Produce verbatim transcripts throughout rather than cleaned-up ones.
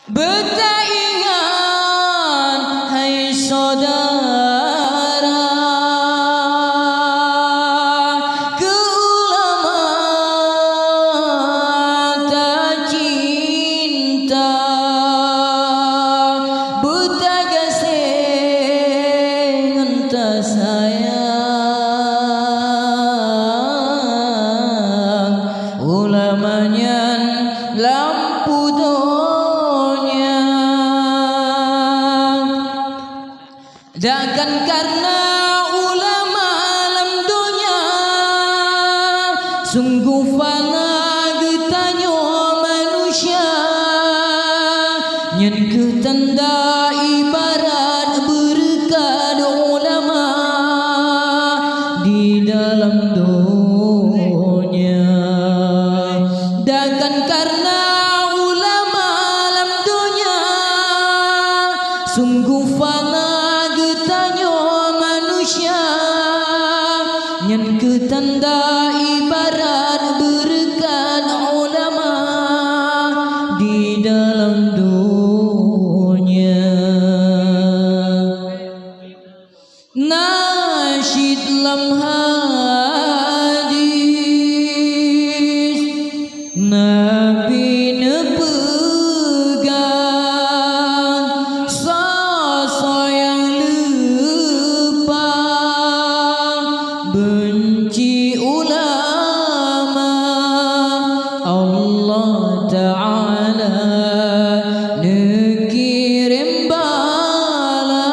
Beutaingat, hai syedara, keu ulama tacinta, beutagaséh ngon tasayang. Ulama nyan lam donya. Dakkan kareuna ulama lam donya, sunggoh fana geutanyoe manusia. Nyan kheueh tanda ibarat beureukat ulama di dalam donya. Dakkan kareuna ulama lam donya, sunggoh fana geutanyoe manusia. Nyan kheueh tanda ibarat beureukat ulama di dalam donya. Na cit lam hadis Nabi neupeugah, soe-soe nyang leupah beunci ulama, Allah Ta'ala neukirém bala,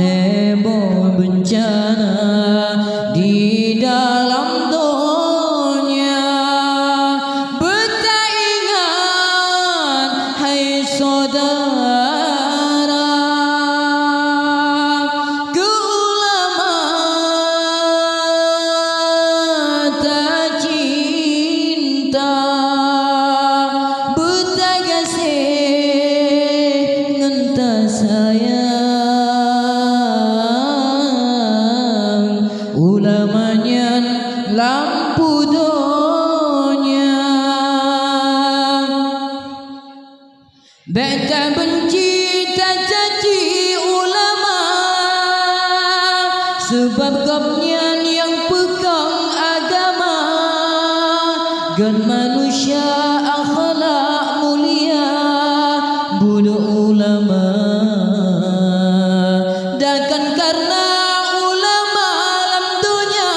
lhèe boh beuncana di dalam donya. Beutaingat, hai syedara, keu ulama tacinta, beutagaséh ngon tasayang. Ulama nyan lam donya. Bèk tabeunci, tacaci ulama, sabab gobnyan nyang peukong agama. Gét manusia akhlak mulia, bunoe ulama. Dakkan kareuna ulama lam donya,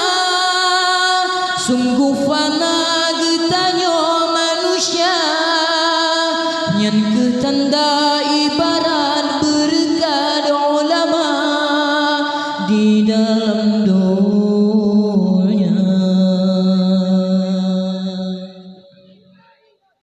sunggoh fana geutanyoe manusia. Nyan kheueh tanda ibarat beureukat ulama di dalam